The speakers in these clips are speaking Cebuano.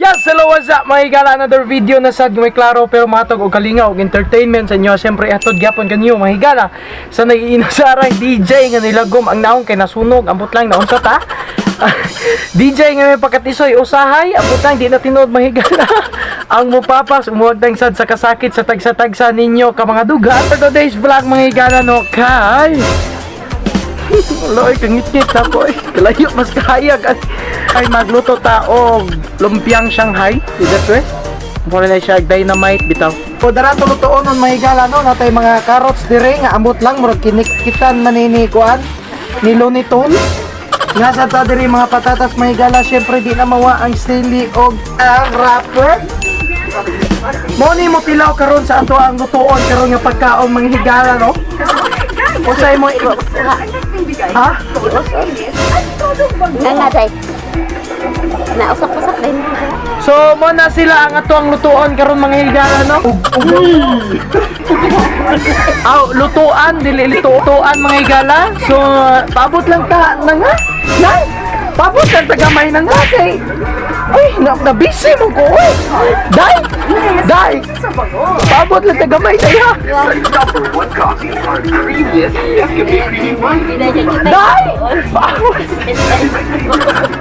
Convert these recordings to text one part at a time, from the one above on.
Yes, hello, what's up mga higala? Another video na sad may klaro pero matog og kalingaw og entertainment sa inyo. Siyempre, atod gyapon kanyo mga higala. Sa nag-iinasarang DJ nga nilagom ang naong kay nasunog, ambot lang naunsa ta. DJ nga may pakatisoy usahay, ambot lang di na tinuod mga higala. Ang mupapas umuwag sad sa kasakit sa tagsa-tagsa ninyo ka mga duga. For today's vlog mga higala no kay Loy, kangit-ngit ako eh. Kalayo, mas kaya. Ay, magluto ta og lumpiang Shanghai. Is that right? Mura na siya dynamite bitaw. O dara to lutoon on mahigala no natay mga carrots dire nga ambot lang murag kinikitan man ni kuan ni Looney Tunes. Nga sa ta diri mga patatas mahigala syempre di na mawa ang sili og ang wrapper. Mo ni mo tilaw karon sa ato ang lutoon karon nga pagkaon mga higala no. Usay mo ha? Nga nga, day. Nausap-usap din. So, mo na sila ang ato ang lutuon karon mga higala no. Aw, lutuan dili lutuan mga higala. So, paabot lang ta na nga. Na. Paabot lang ta gamay na nga kay. Uy, na busy mo ko oy. Dai. Dai. Paabot lang ta gamay day ha. Dai. Paabot.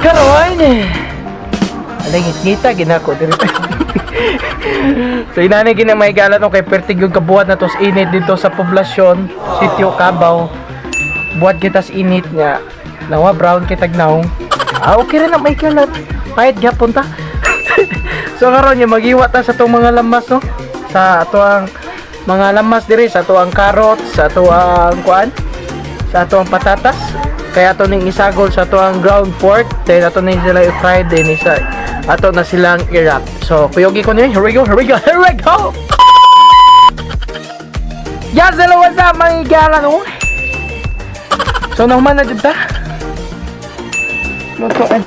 Karon. Alay, ngita ginako diri. So inani gina may gala no kay pertig yung kabuhat na tos init dito sa poblasyon, sitio Kabaw. Buhat kita sa init nga. Nawa brown kitag naong. Ah, okay rin na may kalat. Pahit gyapon ta. So karon niya magiwa ta sa tong mga lamas no. Sa ato ang mga lamas diri sa ato ang carrots, sa ato ang kuan, sa ato ang patatas. Kaya ato ning isagol sa ato ang ground pork, then ato ning sila i-fry then isa ato na silang i-wrap. So kuyogi ko niyo. Here we go, here we go, here we go. Yes, hello, what's up mga higala no? So nahuman na jud ta. Luto and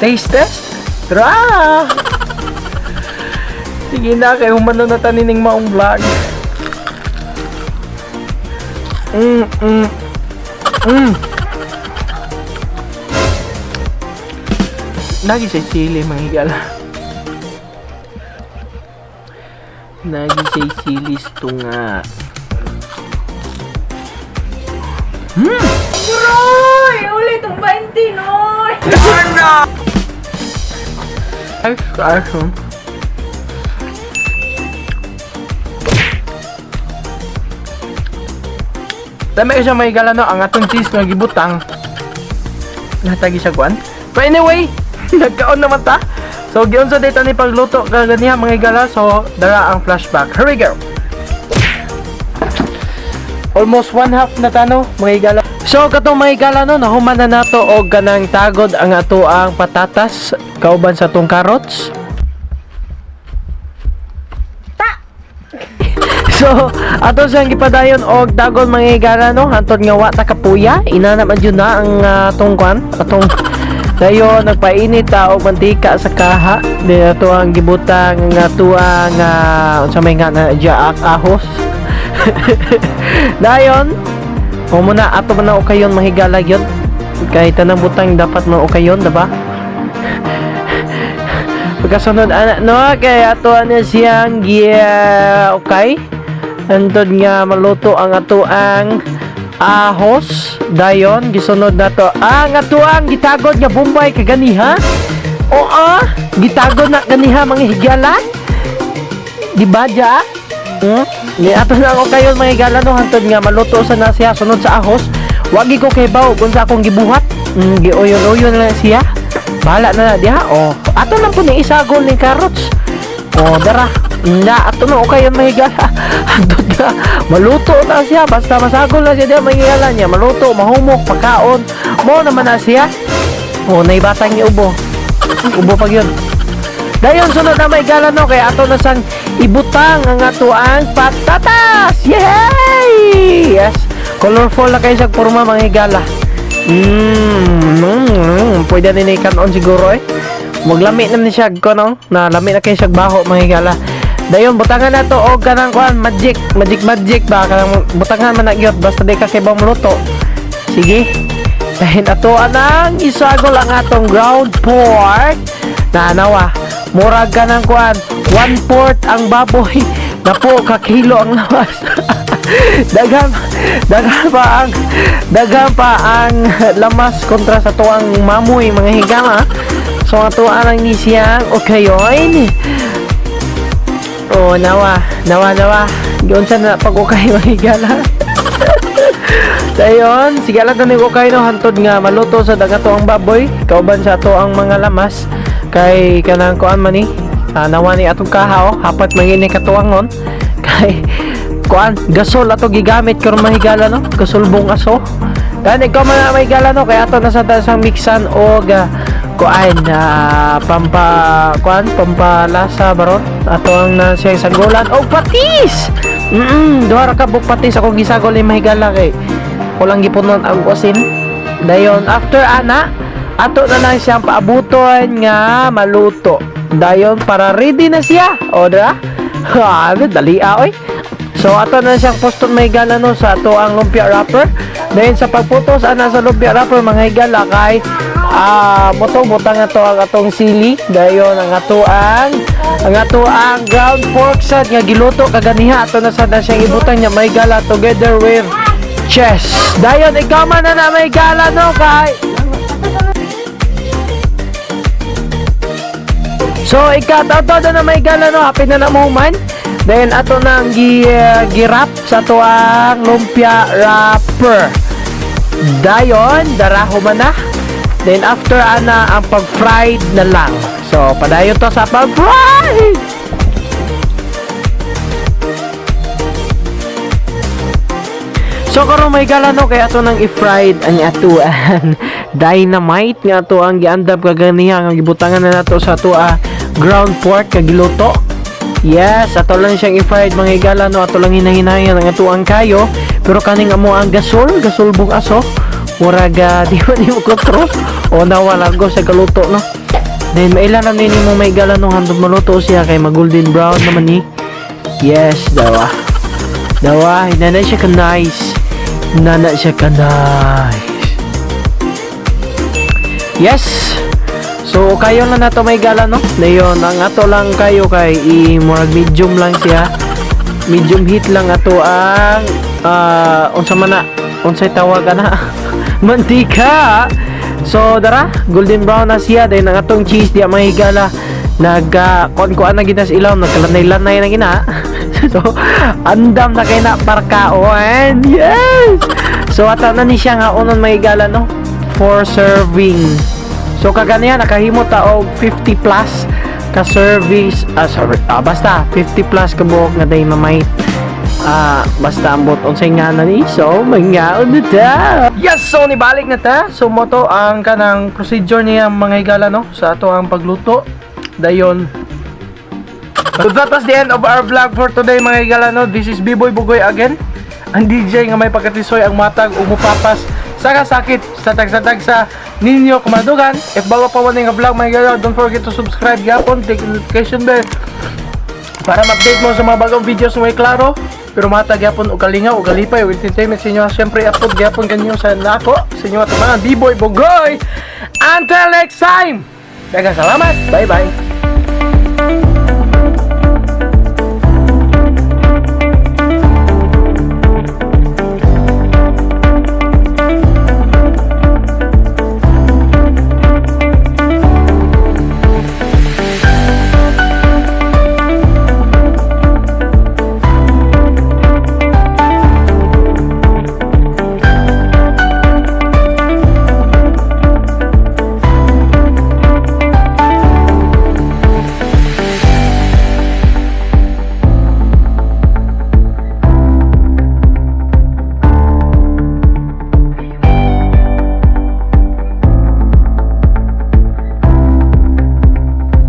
taste test. Tara! Sige na, kay humano na tanining maong vlog. Lagi sa sili, mga higala. Lagi sa silis to nga. Roy! Ulit ang 20, noy! Ay, kaso. Tama siya may higala no, ang atong cheese nga gibutang. Natagi siya kuan. But anyway, nagkaon naman ta. So giunsa dito ni pagluto kaganiha mga higala. So dara ang flashback. Here we go. Almost one half na tano mga higala. So katong mga higala no, nahuman na nato og kanang tagod ang ato ang patatas kauban sa atong carrots. So, ato siyang gipadayon og dagon mga higala no, hantod nga wa ta kapuya, inana man jud na ang atong kwan, atong dayon nagpainit ta og mantika sa kaha, di ato ang gibutang ang atuang unsa may nga na jaak ahos. Dayon, o muna ato man na ukayon mga higala gyud. Kay tanang butang dapat man ukayon, diba? Pagkasunod ana no kay ato na siyang giya okay. Antod nga maluto ang ato ang ahos dayon gisunod nato ang ato ang gitagod nga Bombay kaganiha. Oo, gitagod na ganiha mga higala. Di ba ja? Hmm? Ni ato na ako kayon mga higala no hantod nga maluto sa na siya sunod sa ahos. Wagi ko kay baw kung sa akong gibuhat. Giuyon-uyon na lang siya. Bahala na na diha. Oh, ato lang po ni isagol ni carrots. Oh, dara. Na ato na okay yung mahigala. Ato na maluto na siya basta masagol na siya diha mahigala niya. Maluto, mahumok, pagkaon. Mo naman na siya. Oh, naibatang ni ubo. Ubo pag yun. Dayon sunod na, mga higala, no, kay ato na sang ibutang ang ato ang patatas. Yay! Yes. Colorful na kayo sa porma, mga higala. Pwede na ni kanon siguro eh. Maglami naman siya ko, no? Na lami na kayo siya baho, mga higala. Dayon butangan na to og kanang kuan, magic, magic, magic ba, kanang butangan man na gyud basta di ka kay luto. Sige. Dahil ato anang isagol ang atong ground pork na nawa. Murag ka ng kuan, 1/4 ang baboy. Napo ka kilo ang lawas. Daghan daghan pa ang lamas kontra sa tuang mamoy, mga higala. So ato ang ni siyang okay oy. Oh, nawa, nawa, nawa. Giunsa na pag ukay, mga higala. Dayon, sige lang tanig ukay, no, hantod nga maluto sa dagato ang baboy, kauban sa ato ang mga lamas kay kanang kuan man ni. Nawa ni atong kaha oh, hapat mangini katuangon kay kuan, gasol ato gigamit karon, mga higala, no, gasulbong aso. Dan ikaw man na, mga higala, no, kay ato na sa tasang mixan og kuan, pampa kuan, pampalasa baron ato ang na siyang sagulan og patis. Duha ra ka buok patis akong gisagol ni, mga higala, kay kulang gipunon ang asin. Dayon after ana, ato na lang siyang paabuton nga maluto. Dayon para ready na siya. O dira? Ha, dali ah, oy. So ato na siyang poston, mga higala, no, sa ato ang lumpia wrapper. Dayon sa pagputos ana sa lumpia wrapper, mga higala, kay moto butang ato ang atong sili. Dayon ang ato ang ground pork sad nga giluto kaganiha, ato na sad na siyang ibutang niya, mga higala, together with cheese. Dayon ikaw man na, mga higala, no, kay so, ika ato na, mga higala, no, hapit na na mahuman. Then ato nang gi-wrap sa ato ang lumpia wrapper. Dayon, daraho man na. Then after ana ang pag-fried na lang. So, padayon to sa pag-fried! So karon, mga higala, no, kay ato nang i-fried ang atuan dynamite nga ato ang giandam kaganiha nga gibutangan na nato sa ato ground pork nga giluto. Yes, ato lang siyang i-fried, mga higala, no, ato lang hinahinayan ang atuang kayo. Pero kaning amo ang gasol, gasulbong aso. Murag di ba ni mo kontrol o nawala go sa galuto, no. Then maila na nini mo, mga higala, no, hantod maluto siya kay mag golden brown naman ni. Yes, dawa. Dawa, nana siya ka nice. Nana siya ka nice. Yes. So kayo na nato, mga higala, no. Dayon ang ato lang kayo kay i murag medium lang siya. Medium heat lang ato ang unsa man na, unsay tawag ana, mantika. So dara, golden brown na siya. Then ang atong cheese diya, mga higala, nag kuan kuan na gid na sa ilaw, nagkalanay-lanay na gina. So andam na kay na para kaon. Yes. So ato na ni siya nga unon, mga higala, no, for serving. So kaganiya nakahimo ta og 50 plus ka service, sorry, basta 50 plus ka buok nga dynamite. Basta ambot unsay nga na ni, so mangaon na ta. Yes, so nibalik na ta. So mo to ang kanang procedure niya, mga higala, no, sa ato ang pagluto. Dayon. So that was the end of our vlog for today, mga higala, no. This is B-Boy Bugoy again. Ang DJ nga may pagkatisoy ang matag ug mupapas sa kasakit sa tagsa-tagsa ninyo kamadugan. If bago pa nga vlog, mga higala, don't forget to subscribe gyapon, click the notification bell para ma-update mo sa mga bagong videos may klaro pero matag gyapon og kalingaw og kalipay og entertainment sa inyo. Syempre upload gyapon kanyo sa nako sa inyo atong mga B-Boy Bugoy. Until next time, daghang salamat, bye bye.